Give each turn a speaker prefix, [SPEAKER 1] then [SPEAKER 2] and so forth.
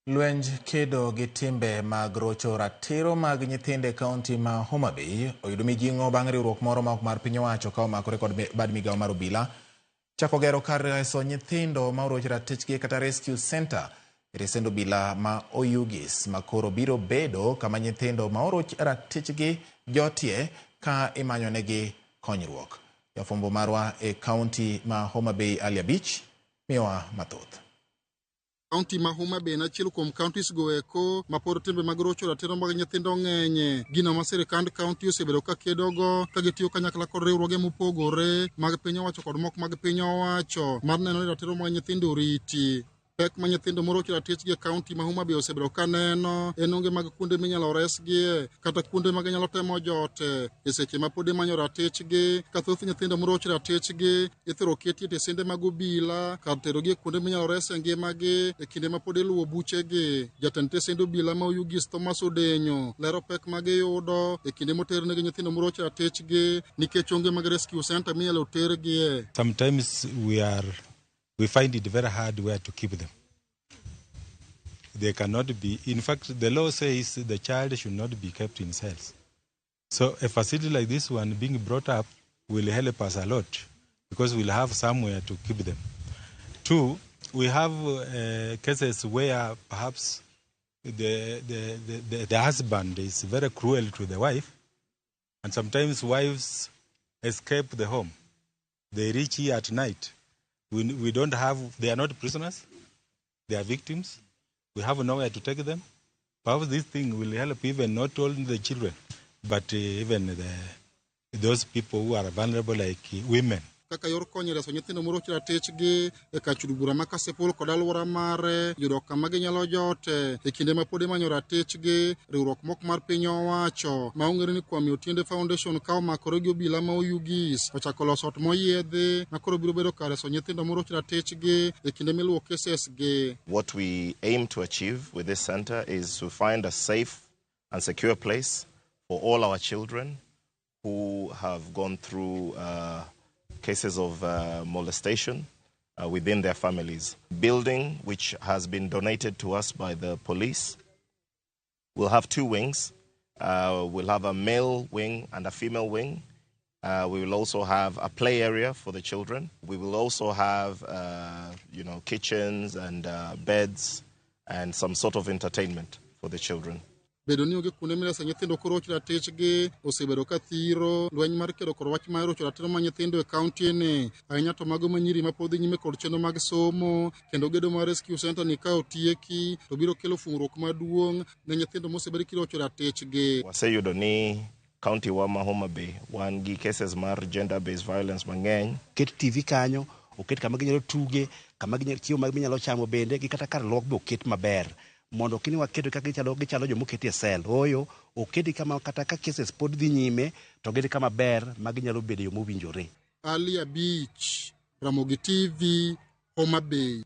[SPEAKER 1] Lwenj kedo gi timbe mag rocho ratiro mag nyithindo e kaunti ma Homa Bay oyudo mijing'o bang' riwruok moro ma ok mar piny owacho ka omakore kod bad migawo mar obila chako gero kar reso nyithindo ma oroch ratichgi kata rescue center e tesend obila ma Oyugis ma koro biro bedo kama nyithindo ma oroch ratichgi jotie ka imanyonegi konyruok. Jafwambo marwa e kaunti ma Homa Bay Ali Abich miyowa mathoth.
[SPEAKER 2] Kaunti ma Homa Bay en achiel kuom counties go eko ma pod timbe mag rocho ratiro mag nyithindo ng'enye. Gino ma sirikand kaunti osebedo ka kedogo ka gitiyo kanyakla kod riwruoge mopogore mag piny owacho kod mok mag piny owacho mar neno ni ratiro mag nyithindo oriti. Pek ma nyithindo morocho ratichgi e kaunti ma Homa Bay osebedo ka neno en onge mag kuonde minyalo resgie kata kuonde ma ginyalo temo jote e seche ma pod imanyo ratichgi ka thoth nyithindo morocho ratichgi ithoro keti e tesende mag obila kar terogi e kuonde minyalo res e ngimagi e kinde ma pod iluwo buchegi. Jatend tesend obila ma Oyugis Thomas Odenyo lero pek ma giyudo e kinde moternegi nyithindo morocho ratichgi nikech onge mag rescue center minyalo tergie.
[SPEAKER 3] Sometimes we find it very hard where to keep them. They cannot be, in fact, the law says the child should not be kept in cells. So a facility like this one being brought up will help us a lot because we'll have somewhere to keep them. Two, we have cases where perhaps the husband is very cruel to the wife, and sometimes wives escape the home. They reach here at night. We don't have, they are not prisoners, they are victims. We have nowhere to take them. Perhaps this thing will help even not only the children, but even those people who are vulnerable, like women.
[SPEAKER 2] Kaka yor konyo reso nyithindo morocho ratichgi e kar chudo bura ma Kasipul kod alwora mare yudo kama ginyalo jote e kinde ma pod imanyo ratichgi. Riwruok mok mar piny owacho ma ong'ere ni Kwame Otiende Foundation ka omakore gi obila ma Oyugis ochako loso ot moyiedhi ma koro biro bedo kar reso nyithindo morocho ratichgi e kinde miluwo cases gi.
[SPEAKER 4] What we aim to achieve with this center is to find a safe and secure place for all our children who have gone through cases of molestation within their families. Building, which has been donated to us by the police, will have two wings. We'll have a male wing and a female wing. We will also have a play area for the children. We will also have kitchens and beds and some sort of entertainment for the children.
[SPEAKER 2] Bedo ni onge kuonde mirese nyithindo koroch ratichgi osebedo ka thiro lweny mar kedo kod wach mar rocho ratiro mar nyithindo e kaunti ni, ahinya to mago ma nyiri ma pod dhi nyime kod chenro mag somo. Kendo gedo mar rescue center ni ka otieki to biro kelo fungruok maduong' ne nyithindo mosebed kirocho ratichgi.
[SPEAKER 4] Waseyudo ni county wa ma Homa Bay wan gi cases mar gender based violence mang'eny.
[SPEAKER 5] Ket TV kanyo, oket kama ginyalo tuge, kama ginyalo chiemo ma ginyalo chamo bende gi kata kar luok be oket maber mondo kini waketo kaka gichalo jomoketi e cell ooyo oketi kama kata ka cases pod dhi nyime to gin kama ber ma ginyalo bedo e yo mowinjore.
[SPEAKER 2] Ali Abich, Ramogi TV, Homa Bay.